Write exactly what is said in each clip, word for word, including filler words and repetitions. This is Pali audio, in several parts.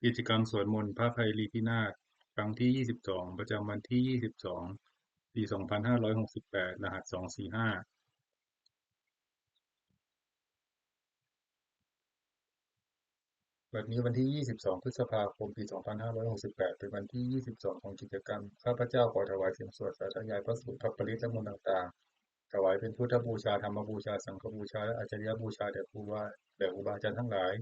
กิจกรรมสวดมนต์พระไพรีพินาศ ครั้งที่ ยี่สิบสอง ประจำวันที่ ยี่สิบสอง ปี สองพันห้าร้อยหกสิบแปด รหัส สองสี่ห้า วันนี้วันที่ ยี่สิบสอง พฤษภาคม ปี สองพันห้าร้อยหกสิบแปด เป็นวันที่ ยี่สิบสอง ของกิจกรรม ข้าพเจ้าขอถวายเสียงสวดสาธยายพระสูตรพระปริตรและมนต์ต่างๆ ถวายเป็นพุทธบูชา ธรรมบูชา สังฆบูชา และอาจาริยบูชาแด่ครูบา แด่ครูบาอาจารย์ทั้งหลาย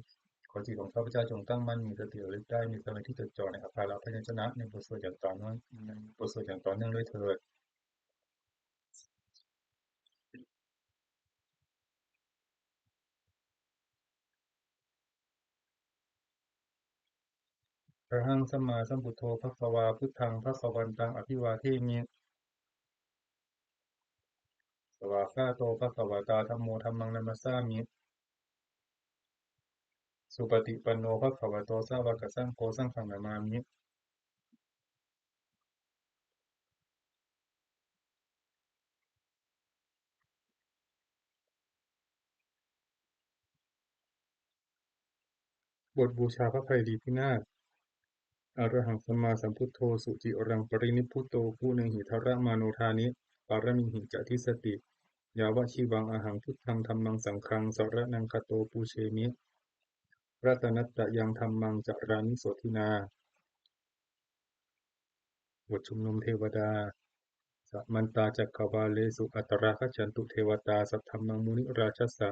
ขอจิตของข้าพเจ้าจงตั้งมั่น มีสติระลึกได้ มีสมาธิจดจ่อในอักขระพยัญชนะ ในบทสวดอย่างต่อเนื่อง ในบทสวดอย่างต่อเนื่องด้วยเถิด Arahaṃ sammāsambuddho bhagavā, buddhaṃ bhagavantaṃ abhivādemi. Svākkhāto bhagavatā dhammo, dhammaṃ namassāmi. Supaṭipanno bhagavato sāvakasaṅgho, saṅghaṃ namāmi. บทบูชาพระไพรีพินาศ Arahaṃ sammāsambuddho suciraṃ parinibbuto, guṇehi dharamāno dāni, pāramīhi ca dissati. Yāvajīvaṃ ahaṃ buddhaṃ dhammaṃ saṅghaṃ, saraṇaṃ gato pūjemi. Ratanattayaṃ dhammaṃ carāmi sotthinā. บทชุมนุมเทวดา Samantā cakkavāḷesu atrāgacchantu devatā, saddhammaṃ munirājassa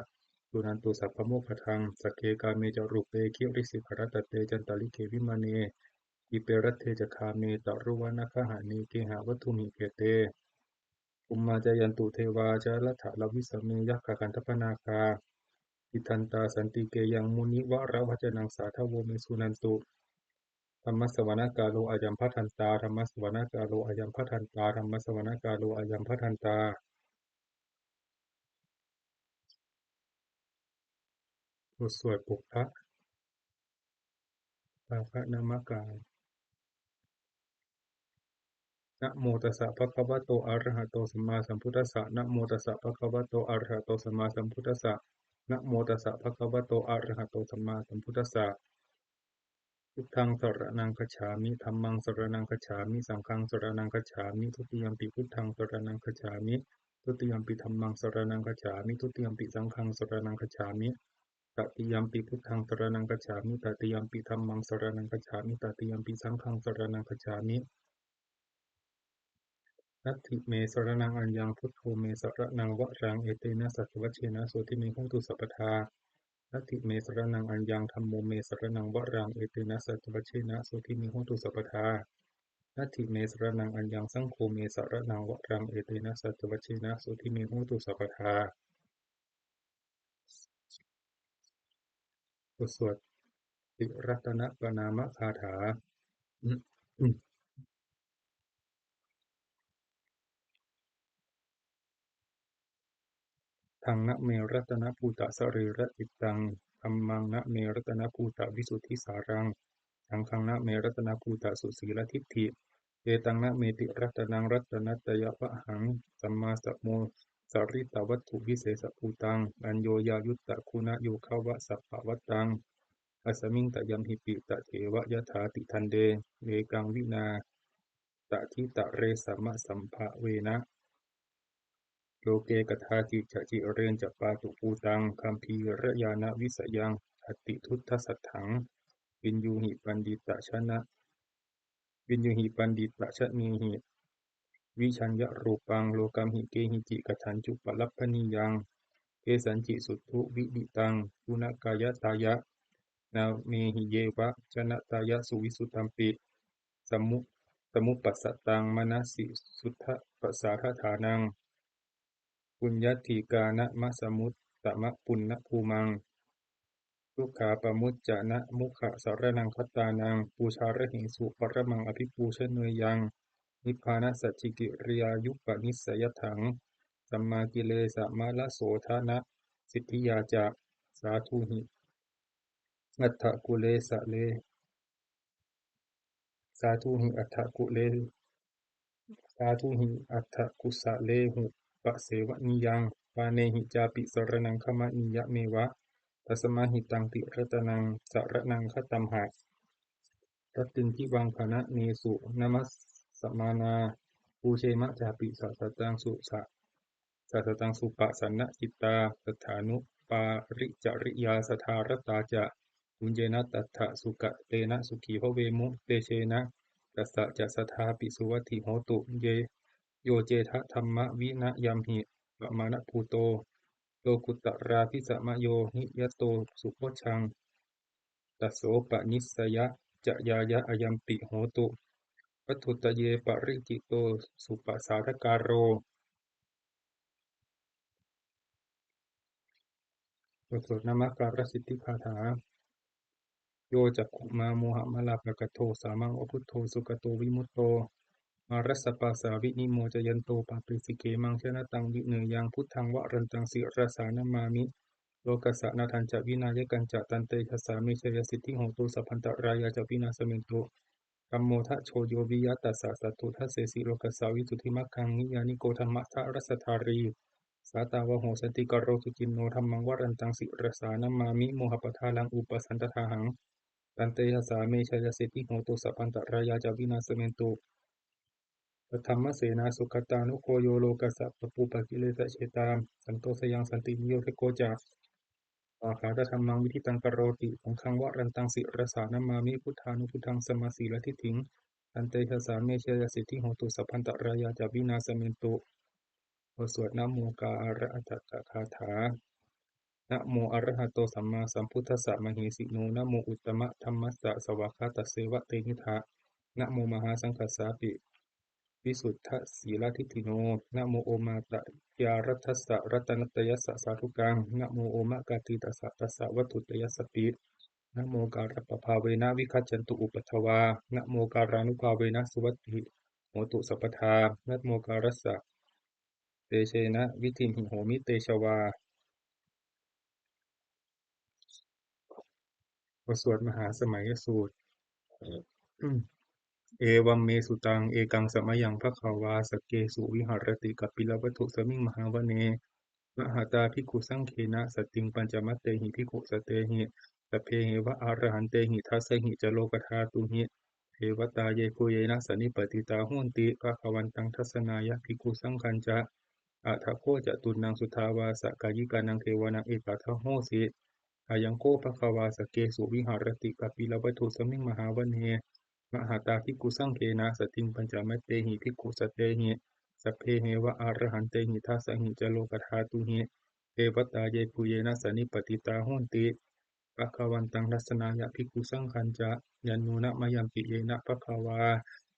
suṇantu saggamokkhadaṃ. Sagge kāme ca rūpe girisikharataṭe cantalikkhe vimāne, dīpe raṭṭhe ca gāme taruvanagahane gehavatthumhi khette, bhummā cāyantu devā jalathalavisame yakkhagandhabbanāgā, tiṭṭhantā santike yaṃ munivaravacanaṃ sādhavo me suṇantu. Dhammassavanakālo ayambhadantā, dhammassavanakālo ayambhadantā, dhammassavanakālo ayambhadantā. บทสวดปลุกพระ พระนมัสการ Namo tassa bhagavato arahato sammāsambuddhassa. Namo tassa bhagavato arahato sammāsambuddhassa. Namo tassa bhagavato arahato sammāsambuddhassa. Buddhaṃ saraṇaṃ gacchāmi. Dhammaṃ saraṇaṃ gacchāmi. Saṅghaṃ saraṇaṃ gacchāmi. Dutiyampi buddhaṃ saraṇaṃ gacchāmi. Dutiyampi dhammaṃ saraṇaṃ gacchāmi. Dutiyampi saṅghaṃ saraṇaṃ gacchāmi. Tatiyampi buddhaṃ saraṇaṃ gacchāmi. Tatiyampi dhammaṃ saraṇaṃ gacchāmi. Tatiyampi saṅghaṃ saraṇaṃ gacchāmi. Natthi me saraṇaṃ aññaṃ, buddho me saraṇaṃ varaṃ, etena saccavajjena sotthi me hotu sabbadā. Natthi me saraṇaṃ aññaṃ, dhammo me saraṇaṃ varaṃ, etena saccavajjena sotthi me hotu sabbadā. Natthi me saraṇaṃ aññaṃ, saṅgho me saraṇaṃ varaṃ, etena saccavajjena sotthi me hotu sabbadā. บทสวดติรัตนปณามคาถา Buddhaṃ name ratanabhūtasariracittam, dhammaṃ name ratanabhūtavisuddhisāraṃ, saṅghaṃ name ratanabhūtasusīladiṭṭhi, etaṃ name tiratanaṃ ratanattayavhaṃ, sammāsamosaritvāvatthusesabhūtaṃ, aññoññayuttaguṇayogavasapavataṃ, asmiṃ tayamhipi tadeva yathātiṭṭhante, ekaṃ vinā taditaresamabhasambhāvena, loke kadāci ca cireñca pātubhūtaṃ, gambhīrañāṇavisayaṃ atiduddasatthaṃ, viññūhi paṇḍitajana, viññūhi paṇḍitajanehi, vijaññarūpaṃ lokamhi kehici kathāncupalabhanīyaṃ, kesañci suddhuviditaṃ guṇakāyatthāya, namehi yeva janattāya suvissutampi, samu-, samuppasattaṃ manasi suddhapasādaṭhānaṃ, puññādhikānamasamuttamapuññabhūmaṃ, dukkhāpamuccanamukkhasaraṇaṃ gatānaṃ, pūjārahesu paramaṃ abhipūjaneyyaṃ, nibbānasacchikiriyāyupanissayatthaṃ, sammākilesamalasotthānasiddhiyā ca, sādhuhi atthakulesale-, sādhuhi atthakule-, sādhuhi atthakūsalehupasevanīyaṃ, pāṇehi cāpi saraṇaṃ gamanīyameva, tasmā hi taṃ tiratanaṃ saraṇaṃ gatamha, rattindivaṅgananesu namassamānā, pūjema cāpi sāsataṃ su- sa- sāsataṃ suppasannacittā, saddhānuparicariyā sadā ratā ca, puññena tattha sukatena sukhī bhavemu. Tejena tassa ca sadā pi suvatthi hotu, ye yo cedha dhammavinayamhi pamāṇabhūto, lokuttarābhisamayo niyato subojjhaṃ, tassopanissayañāyā ayampi hotu, vatthuttaye paricito suppasadākāro. บทสวดนมการสิทธิคาถา Yo cakkhumā mohamalāpakaṭṭho, sāmaṃ va buddho sugato vimutto, mārassa pāsā vinimocayanto, pāpesi khemaṃ janataṃ vineyyaṃ, buddhaṃ varantaṃ sirasā namāmi, lokassa nāthañca vināyakañca, tantejasā me jayasiddhi hotu, sabbantarāyā ca vināsamentu. Dhammo dhajo yo viya tassa, satthu dassesi lokassa visuddhimaggaṃ, niyyāniko dhammadharassa dhārī, sātāvaho santikaro suciṇṇo, dhammaṃ varantaṃ sirasā namāmi, mohappadālaṃ upasantadāhaṃ, tantejasā me jayasiddhi hotu, sabbantarāyā ca vināsamentu. Saddhammasenā sugatānugo yo, lokassa pāpūpakilesajetā, santo sayaṃ santiniyojako ca, svākkhātadhammaṃ viditaṃ karoti, saṅghaṃ varantaṃ sirasā namāmi, buddhānubuddhaṃ samasīladiṭṭhiṃ, tantejasā me jayasiddhi hotu, sabbantarāyā ca vināsamentu. บทสวดนะโมการะอัฏฐกถา Namo arahato sammāsambuddhassa mahesino, namo uttamadhammassa svākkhātasseva tenidha, namo mahāsaṅghassāpi visuddhasīladiṭṭhino, namo omātyāraddhassa ratanattayassa sādhukaṃ, namo omakātītassa tassa vatthuttayassapi, namokārappabhāvena vigacchantu upaddavā, namokārānubhāvena suvatthi hotu sabbadā, namokārassa tejena vidhimhi homi tejavā. บทสวดมหาสมัยสูตร Evaṃ me sutaṃ. Ekaṃ samayaṃ bhagavā sakkesu viharati kapilavatthusmiṃ mahāvane, mahatā bhikkhusaṅghena saddhiṃ pañcamattehi bhikkhusatehi, sabbeheva arahantehi, dasahi ca lokadhātūhi devatā yebhuyyena sannipatitā honti bhagavantaṃ dassanāya bhikkhusaṅghañca. Atha kho catunnaṃ suddhāvāsakāyikānaṃ devānaṃ etadahosi: Ayaṃ kho bhagavā sakkesu viharati kapilavatthusmiṃ mahāvane, mahatā bhikkhusaṅghena saddhiṃ pañcamattehi bhikkhusatehi, sabbeheva arahantehi, dasahi ca lokadhātūhi devatā yebhuyyena sannipatitā honti bhagavantaṃ dassanāya bhikkhusaṅghañca. Yannūna mayampi yena bhagavā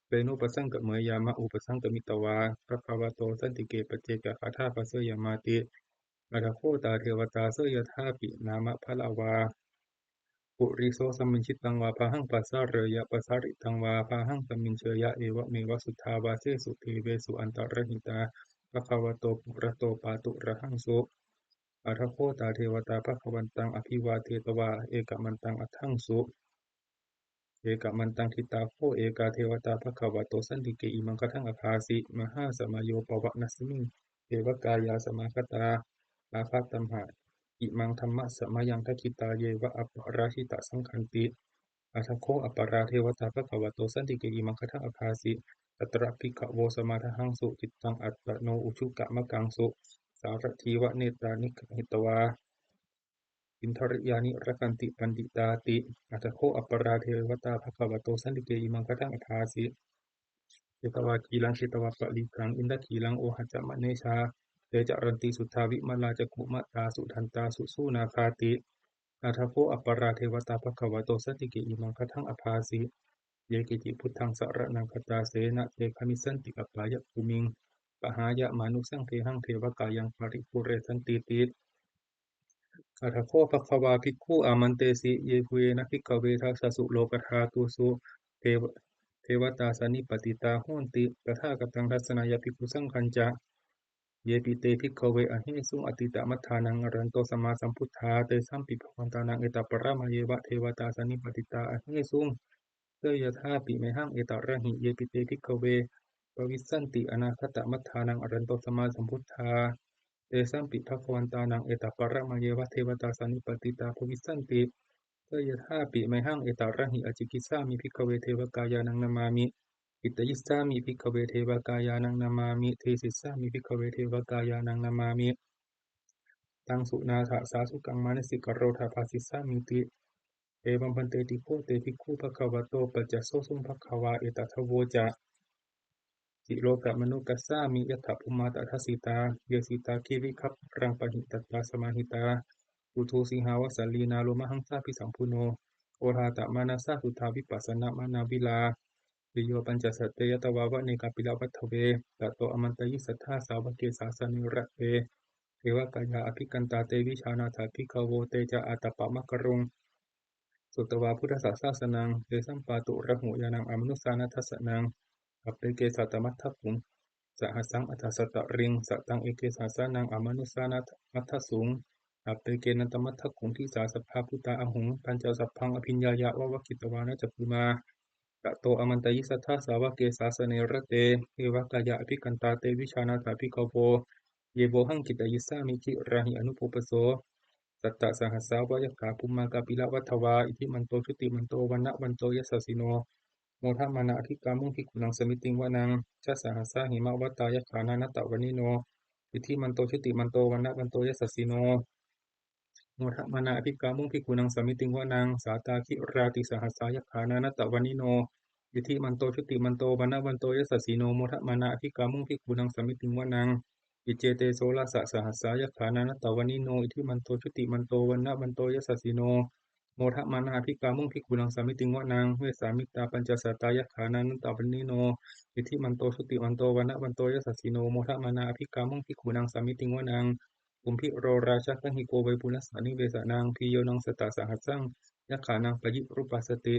tenupasaṅkameyyāma, upasaṅkamitvā bhagavato santike paccekagāthā bhāseyyāmāti. Atha kho tā devatā seyyathāpi nāma balavā puriso sammiñjitaṃ vā bāhaṃ pasāreyya, pasāritaṃ vā bāhaṃ sammiñjeyya, evameva suddhāvāsesu devesu antarahitā bhagavato purato pāturahaṃsu. Atha kho tā devatā bhagavantaṃ abhivādetvā ekamantaṃ aṭṭhaṃsu. Ekamantaṃ ṭhitā kho ekā devatā bhagavato santike imaṃ gāthaṃ abhāsi: Mahāsamayo pavanasmiṃ, devakāyā samāgatā, āgatamha imaṃ dhammasamayaṃ, dakkhitāyeva aparājitasaṅghanti. Atha kho aparā devatā bhagavato santike imaṃ gāthaṃ abhāsi: Tatra bhikkhavo samādahaṃsu, cittaṃ attano ujukamakaṃsu, sārathīva nettāni gahetvā, indriyāni rakkhanti paṇḍitāti. Atha kho aparā devatā bhagavato santike imaṃ gāthaṃ abhāsi: Chetvā khīlaṃ chetvā palighaṃ, indakhīlaṃ ohaccamanejā, te caranti suddhā vimalā, cakkhumatā sudantā susunāgāti. Atha kho aparā devatā bhagavato santike imaṃ gāthaṃ abhāsi: Ye keci buddhaṃ saraṇaṃ gatāse, na te gamissanti apāyabhūmiṃ, pahāya mānusaṃ dehaṃ, devakāyaṃ paripūressantīti. Atha kho bhagavā bhikkhū āmantesi: Yebhuyyena bhikkhave dasasu lokadhātūsu deva- devatā sannipatitā honti tathāgataṃ dassanāya bhikkhusaṅghañca. Yepi te bhikkhave ahesuṃ atītamaddhānaṃ arahanto sammāsambuddhā, tesampi bhagavantānaṃ etaparamāyeva devatā sannipatitā ahesuṃ, seyyathāpi mayhaṃ etarahi. Yepi te bhikkhave bhavissanti anāgatamaddhānaṃ arahanto sammāsambuddhā, tesampi bhagavantānaṃ etaparamāyeva devatā sannipatitā bhavissanti, Seyyathāpi mayhaṃ etarahi ācikkhissāmi bhikkhave devakāyānaṃ namāmi. Kittayissāmi bhikkhave devakāyānaṃ namāmi. Desissāmi bhikkhave devakāyānaṃ namāmi. Taṃ suṇātha sādhukaṃ manasikarotha bhāsissāmīti. Evaṃ bhanteti kho te bhikkhū bhagavato paccassosuṃ. Bhagavā etadavoca: Silokamanukassāmi, yattha bhummā tadassitā; ye sitā girigabbharaṃ, pahitattā samāhitā. Puthū sīhāva sallīnā, lomahaṃsābhisambhuno; odātamanasā suddhā, vippasannamanāvilā. Bhiyyo pañcasate ñatvā, vane kāpilavatthave; tato āmantayi satthā, sāvake sāsane rate. Devakāyā abhikkantā, te vijānātha bhikkhavo; te ca ātappamakaruṃ, sutvā buddhassa sāsanaṃ. Tesampāturahu ñāṇaṃ, amanussāna dassanaṃ; appeke satamaddakkhuṃ, sahassaṃ atha sattariṃ; sataṃ eke sahassānaṃ, amanussānamaddasuṃ; appekenantamaddakkhuṃ, disā sabbā phuṭā ahuṃ. Tañca sabbaṃ abhiññāya, vavakkhitvāna cakkhumā; tato āmantayi satthā, sāvake sāsane rate. Devakāyā abhikkantā, te vijānātha bhikkhavo; ye vohaṃ kittayissāmi, girāhi anupubbaso. Sattasahassā va yakkhā, bhummā kāpilavatthavā; iddhimanto jutimanto, vaṇṇavanto yasassino; modamānā abhikkāmuṃ, bhikkhūnaṃ samitiṃ vanaṃ. Chasahassā hemavatā, yakkhā nānattavaṇṇino; iddhimanto jutimanto, vaṇṇavanto yasassino; modamānā abhikkāmuṃ, bhikkhūnaṃ samitiṃ vanaṃ. Sātāgirā tisahassā, yakkhā nānattavaṇṇino; iddhimanto jutimanto, vaṇṇavanto yasassino; modamānā abhikkāmuṃ, bhikkhūnaṃ samitiṃ vanaṃ. Iccete soḷasasahassā, yakkhā nānattavaṇṇino; iddhimanto jutimanto, vaṇṇavanto yasassino; modamānā abhikkāmuṃ, bhikkhūnaṃ samitiṃ vanaṃ. Vessāmittā pañcasatā, yakkhā nānattavaṇṇino; iddhimanto jutimanto, vaṇṇavanto yasassino; modamānā abhikkāmuṃ, bhikkhūnaṃ samitiṃ vanaṃ. Kumbhīro rājagahiko, vepullassa nivesanaṃ; bhiyyo naṃ satasahassaṃ, yakkhānaṃ payirupāsati;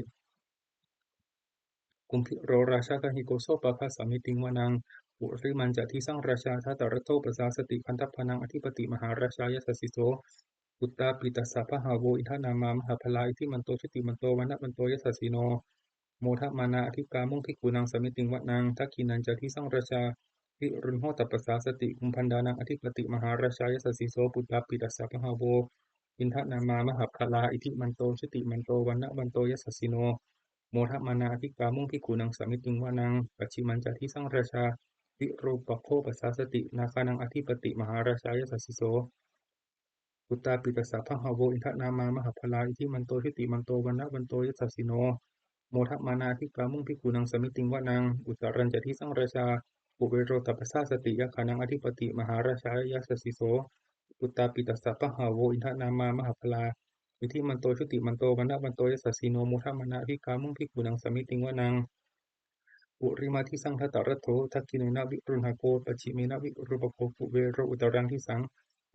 kumbhīro rājagahiko, sopāga samitiṃ vanaṃ. Purimañca disaṃ rājā, dhataraṭṭho pasāsati; gandhabbānaṃ ādhipati, mahārājā yasassi so. Puttāpi tassa bahavo, indanāmā mahabbalā; iddhimanto jutimanto, vaṇṇavanto yasassino; modamānā abhikkāmuṃ, bhikkhūnaṃ samitiṃ vanaṃ. Dakkhiṇañca disaṃ rājā, virūḷho tappasāsati; kumbhaṇḍānaṃ ādhipati, mahārājā yasassi so. Puttāpi tassa bahavo, indanāmā mahabbalā; iddhimanto jutimanto, vaṇṇavanto yasassino; modamānā abhikkāmuṃ, bhikkhūnaṃ samitiṃ vanaṃ. Pacchimañca disaṃ rājā, virūpakkho pasāsati; nāgānaṃ ādhipati, mahārājā yasassi so. Puttāpi tassa bahavo, indanāmā mahabbalā; iddhimanto jutimanto, vaṇṇavanto yasassino; modamānā abhikkāmuṃ, bhikkhūnaṃ samitiṃ vanaṃ. Uttarañca disaṃ rājā, kuvero tappasāsati; yakkhānaṃ ādhipati, mahārājā yasassi so. Puttāpi tassa bahavo, indanāmā mahabbalā; iddhimanto jutimanto, vaṇṇavanto yasassino; modamānā abhikkāmuṃ, bhikkhūnaṃ samitiṃ vanaṃ. Purimaṃ disaṃ dhataraṭṭho, dakkhiṇena virūḷhako; pacchimena virūpakkho, kuvero uttaraṃ disaṃ.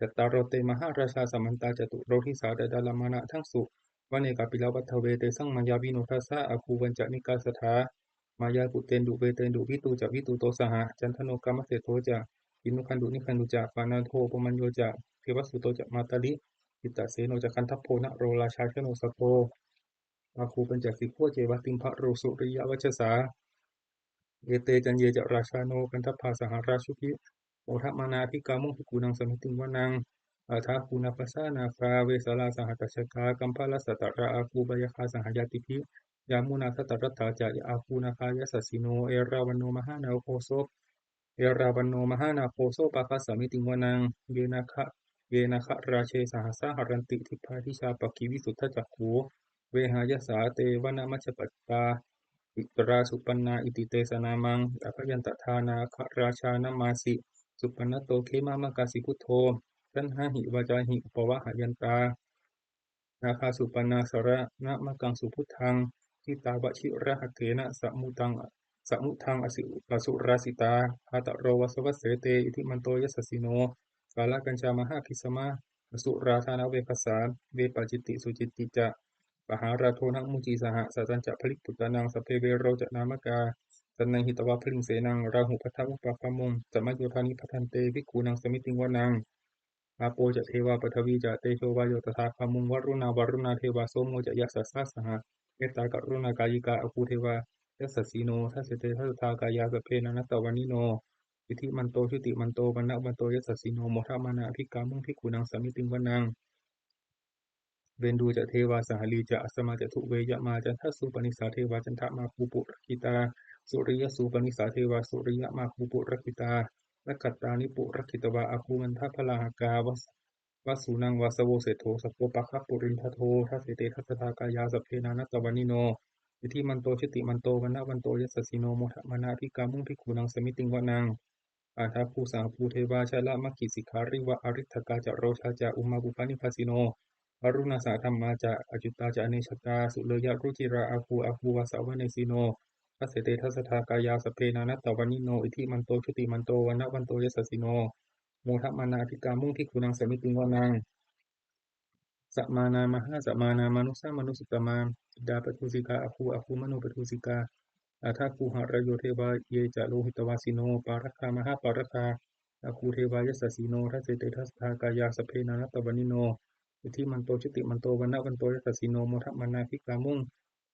Cattāro te mahārājā, samantā caturo disā; daddallamānā aṭṭhaṃsu, vane kāpilavatthave. Tesaṃ māyāvino dāsā, āgū vañcanikā saṭhā; māyā kuṭeṇḍu veṭeṇḍu, vitū ca vitūto saha; candano kāmaseṭṭho ca, kinnughaṇḍu nighaṇḍu ca; panādo opamañño ca, devasūto ca mātali; cittaseno ca gandhabbo, naḷo rājā janosabho; āgū pañcasikho ceva, timbarū suriyavacchasā. Ete caññe ca rājāno, gandhabbā saha rājubhi; modamānā abhikkāmuṃ, bhikkhūnaṃ samitiṃ vanaṃ. Athāgū nābhasā nāgā, vesālā sahatacchakā; kambalassatarā āgū, pāyāgā saha ñātibhi. Yāmunā dhataraṭṭhā ca, āgū nāgā yasassino; erāvaṇo mahānāgo, so erāvaṇo mahānāgo, sopāga samitiṃ vanaṃ. Ye nāga, ye nāgarāje sahassā, haranti dibbā dijā pakkhi; visuddhacakkhū, vehāyasā te vanamajjhapattā. Tiṭṭhantā supaṇṇā iti tesa nāmaṃ. Abhayantadā nāgarājānamāsi, supaṇṇato khemamakāsi buddho. Saṇhāhi vācāhi upavhayantā, nāgā supaṇṇā saraṇamakaṃsu buddhaṃ. Jitā vajirahatthena, samuddaṃ, samuddaṃ asu-, asurā sitā. Bhātaro vāsavassete, iddhimanto yasassino; kālakañjā mahābhismā, asurā dānaveghasā. Vepacitti sucitti ca, pahārādo namucī saha; satañca baliputtānaṃ, sabbe verocanāmakā. Sannayhitvā baliṃ senaṃ, rāhubhaddamupāgamuṃ; samayodāni bhaddante, bhikkhūnaṃ samitiṃ vanaṃ. Āpo ca devā paṭhavī ca, tejo vāyo tadāgamuṃ; varuṇā vāruṇā devā, somo ca yasasā saha. Etā karuṇākāyikā, āgū devā yasassino; dasete dasadhā kāyā, sabbe nānattavaṇṇino. Iddhimanto jutimanto, vaṇṇavanto yasassino; modamānā abhikkāmuṃ, bhikkhūnaṃ samitiṃ vanaṃ. Veṇḍū ca devā sahalī ca, asamā ca duve yamā. Candassūpanisā devā candamāgū purakkhitā, suriyassūpanisā devā suriyamāgū purakkhitā, nakkhattāni purakkhitvā āgū mandavalāhakā. Vasūnaṃ vāsavo seṭṭho, sakkopāga purindado. Dasete dasadhā kāyā, sabbe nānattavaṇṇino, iddhimanto jutimanto, vaṇṇavanto yasassino, modamānā abhikkāmuṃ bhikkhūnaṃ samitiṃ vanaṃ. Athāgū sahabhū devā, jalamaggisikhāriva; ariṭṭhakā ca rojā ca, ummāpupphanibhāsino. Varuṇā sahadhammā ca, accutā ca anejakā; sūleyyarucirā āgū, āgū vāsavanesino. Dasete dasadhā kāyā, sabbe nānattavaṇṇino, iddhimanto jutimanto, vaṇṇavanto yasassino, modamānā abhikkāmuṃ bhikkhūnaṃ samitiṃ vanaṃ. Samānā mahāsamānā, mānusā mānusuttamā; khiḍḍāpadūsikā āgū, āgū manopadūsikā. Athāgū harayo devā, ye ca lohitavāsino; pāragā mahāpāragā, āgū devā yasassino. Dasete dasadhā kāyā, sabbe nānattavaṇṇino, iddhimanto jutimanto, vaṇṇavanto yasassino, modamānā abhikkāmuṃ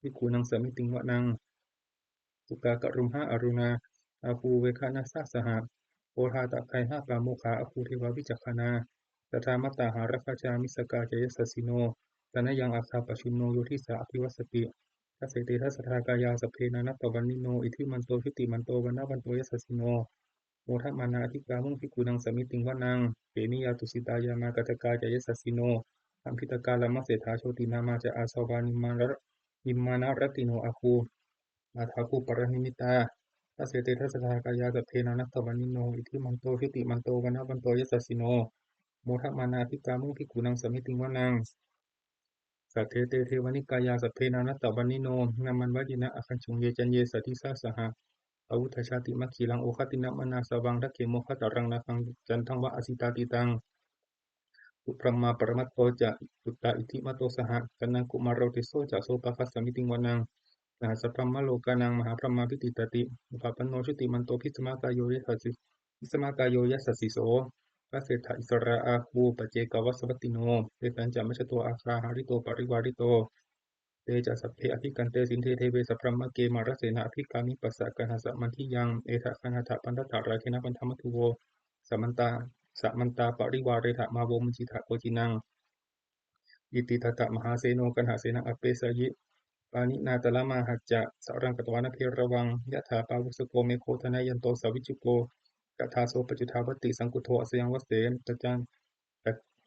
bhikkhūnaṃ samitiṃ vanaṃ. Sukkā karumhā aruṇā, āgū veghanasā saha; odātagayhā pāmokkhā, āgū devā vicakkhaṇā. Sadāmattā hāragajā, missakā ca yasassino; thanayaṃ āga pajjunno, yo disā abhivassati. Dasete dasadhā kāyā, sabbe nānattavaṇṇino, iddhimanto jutimanto, vaṇṇavanto yasassino, modamānā abhikkāmuṃ bhikkhūnaṃ samitiṃ vanaṃ. Khemiyā tusitā yāmā, kaṭṭhakā ca yasassino; lambitakā lāmaseṭṭhā, jotināmā ca āsavā; nimmānaratino āgū, athāgū paranimmitā. Dasete dasadhā kāyā, sabbe nānattavaṇṇino, iddhimanto jutimanto, vaṇṇavanto yasassino, modamānā abhikkāmuṃ bhikkhūnaṃ samitiṃ vanaṃ. Saṭṭhete devanikāyā, sabbe nānattavaṇṇino; nāmanvayena āgañchuṃ, ye caññe sadisā saha. Pavutthajātimakkhīlaṃ, oghatiṇṇamanāsavaṃ; dakkhemoghataraṃ nāgaṃ, candaṃva asitātitaṃ. Subrahmā paramatto ca, puttā iddhimato saha; sanaṅkumāro tisso ca, sopāga samitiṃ vanaṃ. Sahassabrahmalokānaṃ, mahābrahmābhitiṭṭhati; upapanno jutimanto, bhismākāyo yasassi, bhismākāyo yasassi so. Dasettha issarā āgū, paccekavasavattino; tesañca majjhato āgā, hārito parivārito. Te ca sabbe abhikkante, sinde deve sabrahmake; mārasenā abhikkāmi, passa kaṇhassa mandiyaṃ. Etha gaṇhatha bandhatha, rāgena bandhamatthu vo; samantā, samantā parivāretha, mā vo muñcittha koci naṃ. Iti tattha mahāseno, kaṇhasenaṃ apesayi; pāṇinā talamāhacca, saraṃ katvāna bheravaṃ. Yathā pāvussako megho, thanayanto savijjuko; tadā so paccudāvatti, saṅkuddho asayaṃvase. Tañca,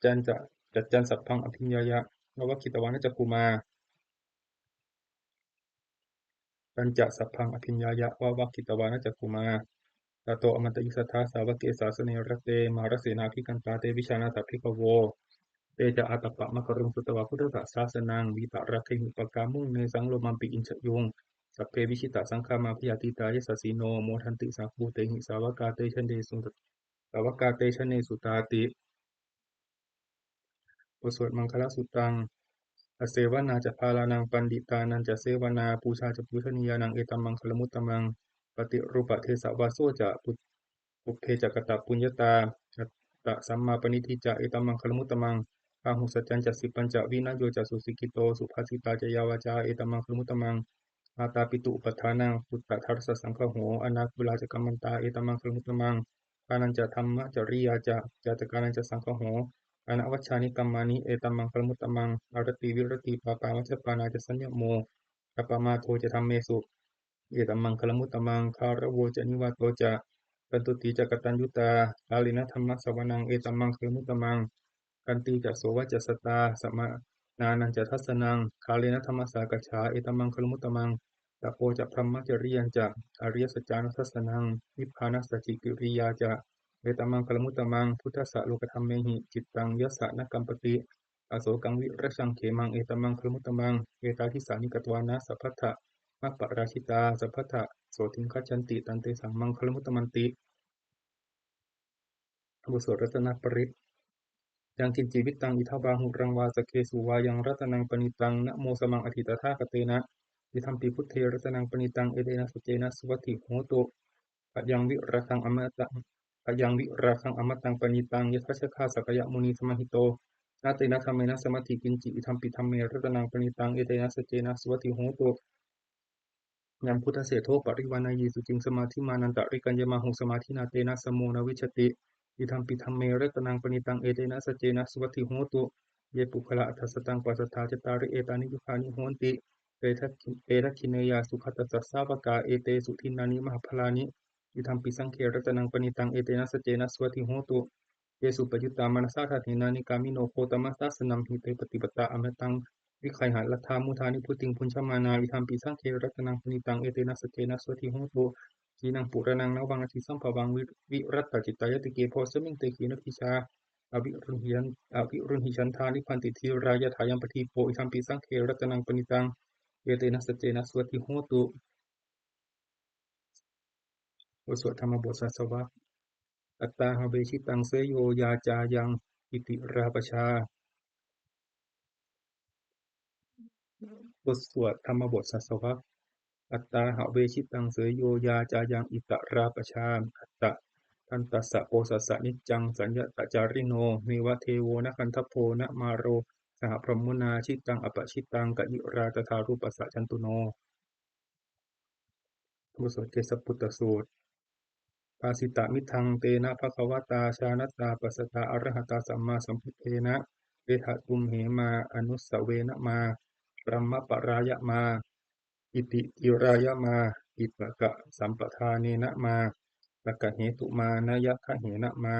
tañca, tañca sabbaṃ abhiññāya, vavakkhitvāna cakkhumā. Tañca sabbaṃ abhiññāya, vavakkhitvāna cakkhumā. Tato āmantayi satthā, sāvake sāsane rate; mārasenā abhikkantā, te vijānātha bhikkhavo. Te ca ātappamakaruṃ, sutvā buddhassa sāsanaṃ; vītarāgehi pakkāmuṃ, nesaṃ lomampi iñjayuṃ. Sabbe vijitasaṅgāmā, bhayātītā yasassino; modanti saha bhūtehi, sāvakā te janesu, sāvakā te janesutāti. บทสวดมังคลสุตตัง Asevanā ca bālānaṃ, paṇḍitānañca sevanā; pūjā ca pūjanīyānaṃ, etam maṅgalamuttamaṃ. Paṭirūpadesavāso ca, pub- pubbe ca katapuññatā; attasammāpaṇidhi ca, etam maṅgalamuttamaṃ. Bāhusaccañca sippañca, vinayo ca susikkhito; subhāsitā ca yā vācā, etam maṅgalamuttamaṃ. Mātāpituupaṭṭhānaṃ, puttadārassa saṅgaho; anākulā ca kammantā, etam maṅgalamuttamaṃ. Dānañca dhammacariyā ca, ñātakānañca saṅgaho; anavajjāni kammāni, etam maṅgalamuttamaṃ. Āratī viratī pāpā, majjapānā ca saññamo; appamādo ca dhammesu, etam maṅgalamuttamaṃ. Gāravo ca nivāto ca, santuṭṭhī ca kataññutā; kālena dhammassavanaṃ, etam maṅgalamuttamaṃ. Khantī ca sovacassatā, samaṇānañca dassanaṃ; kālena dhammasākacchā, etam maṅgalamuttamaṃ. Tapo ca brahmacariyañca, ariyasaccāna dassanaṃ; nibbānasacchikiriyā ca, etam maṅgalamuttamaṃ. Buddhassa lokadhammehi, cittaṃ yassa na kampati; asokaṃ virajaṃ khemaṃ, etam maṅgalamuttamaṃ. Etādisāni katvāna, sabbatthamaparājitā; sabbattha sotthiṃ gacchanti, tan tesaṃ maṅgalamuttamanti. บทสวดรัตนปริตร Yaṅkiñci vittaṃ idha vā huraṃ vā, saggesu vā yaṃ ratanaṃ paṇītaṃ, na no samaṃ atthi tathāgatena; idampi buddhe ratanaṃ paṇītaṃ, etena saccena suvatthi hotu. Bhayaṃ virāgaṃ amataṃ, bhayaṃ virāgaṃ amataṃ paṇītaṃ, yathājjhagā sakyamunī samāhito; na tena dhammena samatthi kiñci, idampi dhamme ratanaṃ paṇītaṃ, etena saccena suvatthi hotu. Yam buddhaseṭṭho parivaṇṇayī, suciṃ samādhimānantarikaññamāhu; samādhinā tena samo na vijjati, idampi dhamme ratanaṃ paṇītaṃ, etena saccena suvatthi hotu. ye puggalā aṭṭha sataṃ pasatthā, cattāri etāni yugāni honti, te dakkhiṇeyyā sugatassa sāvakā, etesu dinnāni mahapphalāni, idampi saṅghe ratanaṃ paṇītaṃ, etena saccena suvatthi hotu. Ye suppayuttā manasā daḷhena, nikkāmino gotamasāsanamhi, te pattipattā amataṃ vigayha, laddhā mudhā nibbutiṃ bhuñjamānā, idampi saṅghe ratanaṃ paṇītaṃ, etena saccena suvatthi hotu. Khīṇaṃ purāṇaṃ navaṃ natthi sambhavaṃ, vi- virattacittāyatike, bhavasmiṃ te khīṇabījā aviruḷhichan- aviruḷhichandā, nibbanti dhīrā yathāyampadīpo, idampi saṅghe ratanaṃ paṇītaṃ, etena saccena suvatthi hotu. บทสวดธรรมบทสาสวะ Attāhave cittaṃ seyyo yācāyaṃ itarā pajā. บทสวดธรรมบทสาสวะ Attāhave cittaṃ seyyo yācāyaṃ itarā pajā. Atta bhantassa posassa niccaṃ saññatacārino, neva devo na gandhabbo na māro saha brahmunā, cittaṃ apacitaṃ kayirā tathārūpassa canduṇo. บทสวดเกสปุตตสูตร Bhāsitamiddhaṃ tena bhagavatā jānatā passatā arahatā sammāsambuddhena, veda tumhe mā anussaverama brahmaparāya mā, iti tirāya mā, vitakkasampadānena mā, takahetumā nayagahena mā,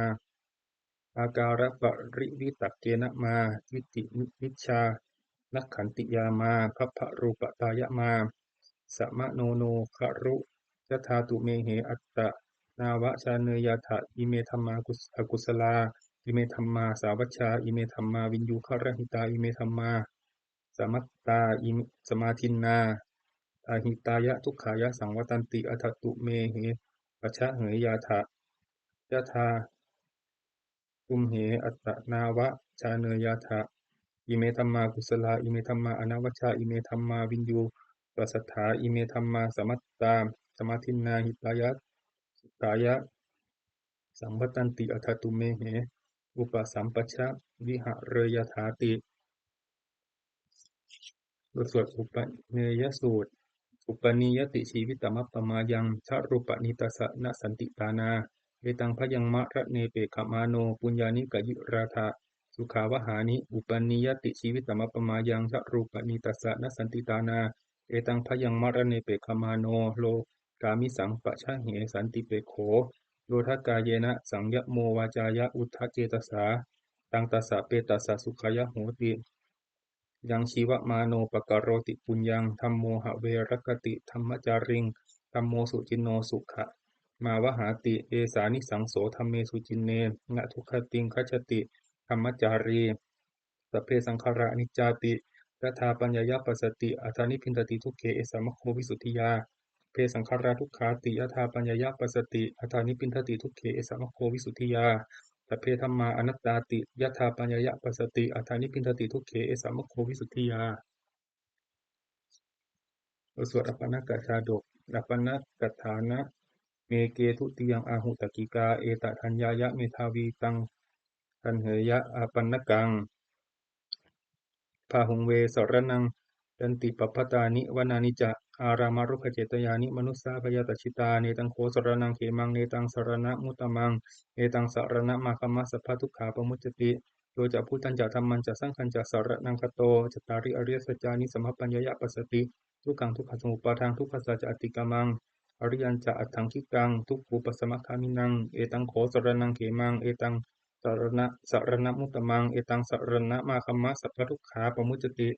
ākāraparivitakkena mā, ditthimicchānakkhantiyā mā, bhabbarūpatāya mā, samāno no garucchadhātu mehe, attanāva jāneyyādha. Ime dhammā kus- akusalā, ime dhammā sāvajjā, ime dhammā viññūgarahitā, ime dhammā samattā, ime samādinnā ahitāya dukkhāya saṃvattanti, atha tumhe pajāheyyādha. Yadā tumhe attanāva jāneyyādha. Ime dhammā kusalā, ime dhammā anavajjā, ime dhammā viññū- pasatthā, ime dhammā samattā samādinnā hitāya sukhāya saṃvattanti, atha tumhe upasampajja vihareyyādhāti. บทสวดอุปเนยสูตร Upanīyati jīvitamappamāyaṃ, jarūpanītassa na santi tāṇā, etaṃ bhayaṃ maraṇe pekkhamāno, puññāni kayirātha sukhāvahāni. Upanīyati jīvitamappamāyaṃ, jarūpanītassa na santi tāṇā, etaṃ bhayaṃ maraṇe pekkhamāno, lokāmisaṃ pajahe santipekkho. Yodha kāyena saṃyamo vācāya uddhacetasā, taṃ tassa petassa sukhāya hoti. Yaṃ jīvamāno pakaroti puññaṃ, dhammo have rakkhati dhammacāriṃ, dhammo suciṇṇo sukhamāvahāti, esānisaṃso dhamme suciṇṇe, na duggatiṃ gacchati dhammacārī. Sabbe saṅkhārā aniccāti, yadā paññāya passati, atha nibbindati dukkhe, esa maggo visuddhiyā. Sabbe saṅkhārā dukkhāti, yadā paññāya passati, atha nibbindati dukkhe, esa maggo visuddhiyā. Sabbe dhammā anattāti, yadā paññāya passati, atha nibbindati dukkhe, esa maggo visuddhiyā. บทสวดอัปปณกชาดก Appaṇṇakaṭṭhāna. Meghe dutiyaṃ āhu takkikā, etadaññāya medhāvī, taṃ daṇheyya appaṇṇakaṃ. Bāhuṃ ve saraṇaṃ yanti pabbatāni, vanāni ca ārāmarukkhacetyāni, manussā bhayātajjitā, netaṃ kho saraṇaṃ khemaṃ, netaṃ saraṇamuttamaṃ, netaṃ saraṇamāgamma, sabbadukkhā pamuccati. Yo ca buddhañca dhammañca saṅghañca saraṇaṃ gato, cattāri ariyasaccāni samappaññāya passati, dukkhaṃ dukkhasamuppādaṃ dukkhassa ca atikkamaṃ, ariyañca aṭṭhaṅgikaṃ dukkhūpasamagāminaṃ, etaṃ kho saraṇaṃ khemaṃ, etaṃ saraṇa- saraṇamuttamaṃ, etaṃ saraṇamāgamma, sabbadukkhā pamuccati.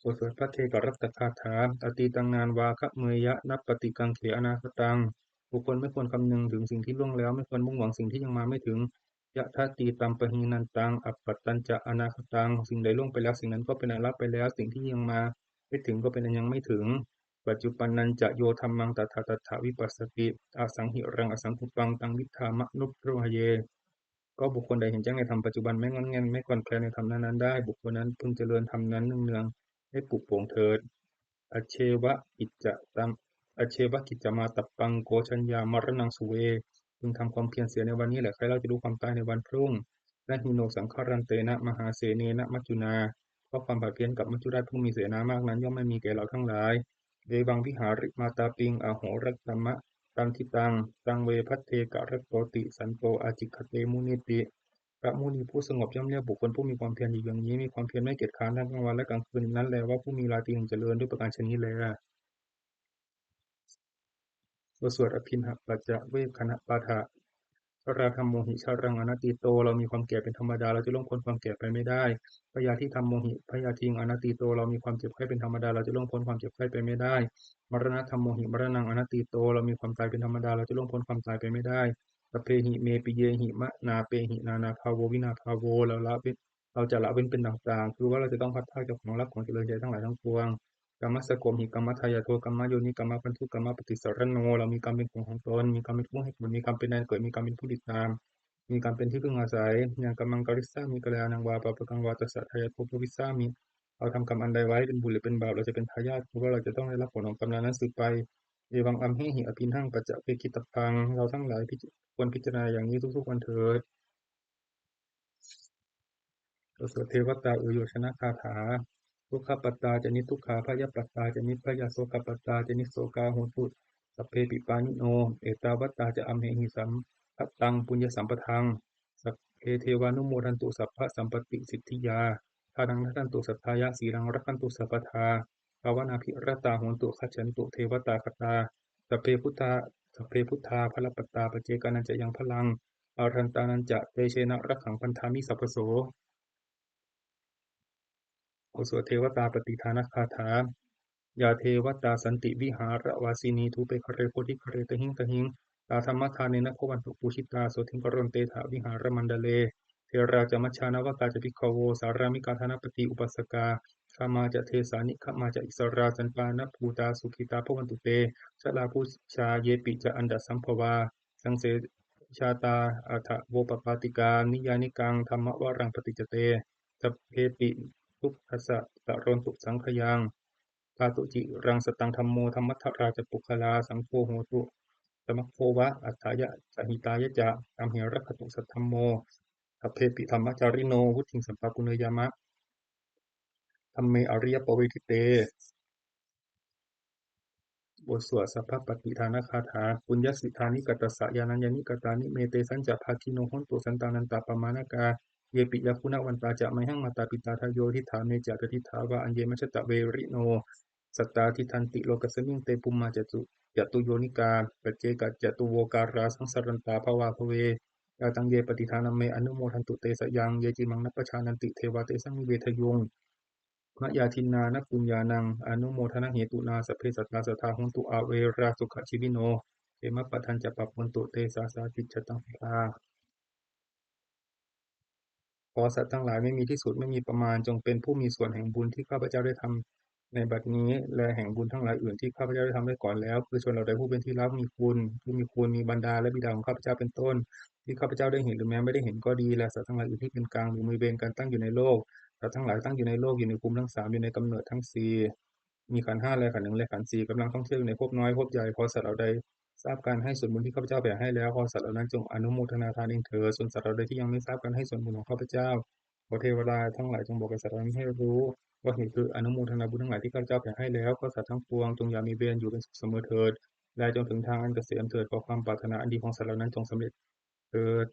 บทสวดภัทเทกรัตตคาถา Atītaṃ nānvāgameyya, nappaṭikaṅkhe anāgataṃ. บุคคลไม่ควรคำนึงถึงสิ่งที่ล่วงแล้ว ไม่ควรมุ่งหวังสิ่งที่ยังมาไม่ถึง Yadatītampahīnantaṃ, appattañca anāgataṃ. สิ่งใดล่วงไปแล้ว สิ่งนั้นก็เป็นอันละไปแล้ว สิ่งที่ยังมาไม่ถึงก็เป็นอันยังไม่ถึง Paccuppannañca yo dhammaṃ, tattha tattha vipassati, asaṃhiraṃ asaṅkuppaṃ, taṃ viddhā manubrūhaye. ก็บุคคลใดเห็นแจ้งในธรรมปัจจุบัน ไม่ง่อนแง่น ไม่คลอนแคลนในธรรมนั้นๆได้ บุคคลนั้นพึงเจริญธรรมนั้นเนืองๆ ให้ปรุโปร่งเถิด Ajjeva kicca tam- ajjeva kiccamātappaṃ, ko jaññā maraṇaṃ suve. พึงทำความเพียรเสียในวันนี้แหละ ใครเล่าจะรู้ความตายในวันพรุ่ง Na hi no saṅgarantena, mahāsenena maccunā. เพราะความผัดเพี้ยนกับมัจจุราชผู้มีเสนามากนั้น ย่อมไม่มีแก่เราทั้งหลาย Evaṃ vihārimātāpiṃ, ahorattamatanditaṃ, taṃ ve bhaddekarattoti, santo ācikkhate munīti. พระมุนีผู้สงบย่อมเรียกบุคคลผู้มีความเพียรอยู่อย่างนี้ มีความเพียรไม่เกียจคร้านทั้งกลางวันและกลางคืนนั้นแลว่าผู้มีราตรีหนึ่งเจริญ ด้วยประการฉะนี้แล บทสวดอภิณหปัจจเวกขณปาฐะ Jarādhammomhi jaraṃ anatīto เรามีความแก่เป็นธรรมดา เราจะล่วงพ้นความแก่ไปไม่ได้ Byādhidhammomhi byādhiṃ anatīto เรามีความเจ็บไข้เป็นธรรมดา เราจะล่วงพ้นความเจ็บไข้ไปไม่ได้ Maraṇadhammomhi maraṇaṃ anatīto เรามีความตายเป็นธรรมดา เราจะล่วงพ้นความตายไปไม่ได้ Sabbehi me piyehi manāpehi nānābhāvo vinābhāvo เราละเว้น เราจะละเว้นเป็นต่างๆ คือว่าเราจะต้องพลัดพรากจากของรักของเจริญใจทั้งหลายทั้งปวง Kammassakomhi kammadāyādo kammayoni kammabandhu kammapaṭisaraṇo เรามีกรรมเป็นของของตน มีกรรมเป็นผู้ให้ผล มีกรรมเป็นแดนเกิด มีกรรมเป็นผู้ติดตาม มีกรรมเป็นที่พึ่งอาศัย Yaṃ kammaṃ karissāmi kalyāṇaṃ vā pāpakaṃ vā tassa dāyādo bhavissāmi เราทำกรรมอันใดไว้เป็นบุญหรือเป็นบาป เราจะเป็นทายาท คือว่าเราจะต้องได้รับผลของกรรมนั้นๆ สืบไป Evaṃ amhehi abhiṇhaṃ paccavekkhitabbhaṃ เราทั้งหลายพิจ- ควรพิจารณาอย่างนี้ทุกๆ วันเถิด บทสวดเทวตาอุยโยชนคาถา Dukkhappattā ca niddukkhā bhayappattā ca nibbhayā sokappattā ca nissokā hontu sabbepi pāṇino. Ettāvatā ca amhehi sambhataṃ puññasampadaṃ sabbe devānumodantu sabbasampattisiddhiyā. Dānaṃ dadantu saddhāya sīlaṃ rakkhantu sabbadā bhāvanābhiratā hontu gacchantu devatāgatā. Sabbe buddhā sabbe buddhā balappattā paccekānañca yaṃ balaṃ arahantānañca tejena rakkhaṃ bandhāmi sabbaso. บทสวดเทวตาปฏิทานคาถา Yā devatā santi vihāravāsinī thūpe ghare bodhighare tahiṃ tahiṃ tā dhammadānena bhavantu pūjitā sotthiṃ karontedha vihāramaṇḍale. Therā ca majjhā navakā ca bhikkhavo sārāmikā dānapatī upāsakā gāmā ca desā nigamā ca issarā santānabhūtā sukhitā bhavantu te. Jalābujā yepi ca aṇḍasambhavā saṃsedajātā athavopapātikā niyyānikaṃ dhammavaraṃ paṭicca te sabbepi dukkhassa karontu saṅkhayaṃ. Ṭhātu ciraṃ sataṃ dhammo dhammaddharā ca puggalā saṅgho hotu samaggo va atthāya ca hitāya ca. Amhe rakkhatu saddhammo sabbepi dhammacārino vuḍḍhiṃ sampāpuṇeyyāma dhamme ariyappavedite. บทสวดสัพพปฏิทานคาถา Puññassidāni katassa yānaññāni katāni me tesañca bhāgino hontu santānantapaṇānakā. Yepi yaguṇavantā ca mayhaṃ mātā pitā ādiyodhiṭṭhā me ca tadiṭṭhā va aññe majjhattā verino sattā tiṭṭhanti lokasmiṃ te bhummā catuyonikā paccekacatuvokārā saṃsarantā bhavābhave. Yātaṃ ye pattidānaṃ me anumodantu te sayaṃ. Ye cimaṃ na pajānanti devā tesaṃ nivedayuṃ. Mayā dinnāna puññānaṃ anumodanahetunā sabbe sattā sadā hontu averā sukhajīvino. Khemappadañca pappontu te sāsā dicchataṃ sadā. ขอสัตว์ทั้งหลายไม่มีที่สุดไม่มีประมาณ จงเป็นผู้มีส่วนแห่งบุญที่ข้าพเจ้าได้ทำในบัดนี้ และแห่งบุญทั้งหลายอื่นที่ข้าพเจ้าได้ทำไว้ก่อนแล้ว คือชนเหล่าใดผู้เป็นที่รัก มีคุณ ผู้มีคุณ มีมารดา และบิดาของข้าพเจ้าเป็นต้น ที่ข้าพเจ้าได้เห็นหรือแม้ไม่ได้เห็นก็ดี และสัตว์ทั้งหลายอื่นที่เป็นกลางหรือมีเวรกันตั้งอยู่ในโลก สัตว์ทั้งหลายตั้งอยู่ในโลก อยู่ในภูมิทั้งสาม อยู่ในกำเนิดทั้งสี่ มีขันธ์ห้าและขันธ์หนึ่งและขันธ์สี่ กำลังท่องเที่ยวอยู่ในภพน้อยภพใหญ่ พอสัตว์เหล่าใดทราบการให้ส่วนบุญที่ข้าพเจ้าแผ่ให้แล้ว ขอสัตว์เหล่านั้นจงอนุโมทนาทานเองเถิด ส่วนสัตว์เหล่าใดที่ยังไม่ทราบการให้ส่วนบุญของข้าพเจ้า ขอเทวดาทั้งหลายจงบอกแก่สัตว์เหล่านั้นให้รู้ ว่าเหตุคืออนุโมทนาบุญทั้งหลายที่ข้าพเจ้าแผ่ให้แล้ว ขอสัตว์ทั้งปวงจงอย่ามีเวร อยู่เป็นสุขเสมอเถิด และจงถึงทางอันเกษมเถิด ขอความปรารถนาอันดีของสัตว์เหล่านั้นจงสำเร็จเถิด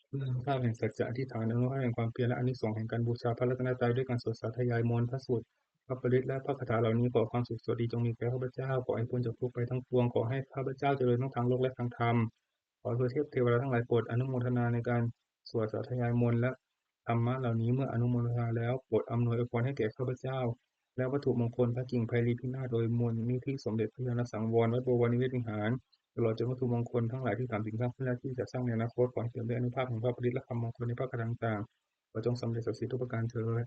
เพื่ออนุภาพแห่งสัจจะอธิษฐาน อนุภาพแห่งความเพียร และอานิสงส์แห่งการบูชาพระรัตนตรัยด้วยการสวดสาธยายมนต์ พระสูตร พระปริตร และพระคาถาเหล่านี้ ขอความสุขสวัสดีจงมีแก่ข้าพเจ้า ขอให้พ้นจากทุกข์ภัยทั้งปวง ขอให้ข้าพเจ้าเจริญทั้งทางโลกและทางธรรม ขอเทวเทวดาทั้งหลายโปรดอนุโมทนาในการสวดสาธยายมนต์และธรรมะเหล่านี้ เมื่ออนุโมทนาแล้วโปรดอำนวยอวยพรให้แก่ข้าพเจ้า และวัตถุมงคลพระกิ่งไพรีพินาศโดยมูลนิธิสมเด็จพระญาณสังวร วัดบวรนิเวศวิหาร ตลอดจนวัตถุมงคลทั้งหลายที่กล่าวถึงข้างต้นและที่จะสร้างในอนาคต ขอให้เปี่ยมด้วยอานุภาพแห่งพระปริตรและคำมงคลในพระคาถาต่างๆ ขอจงสำเร็จศักดิ์สิทธิ์ทุกประการเถิด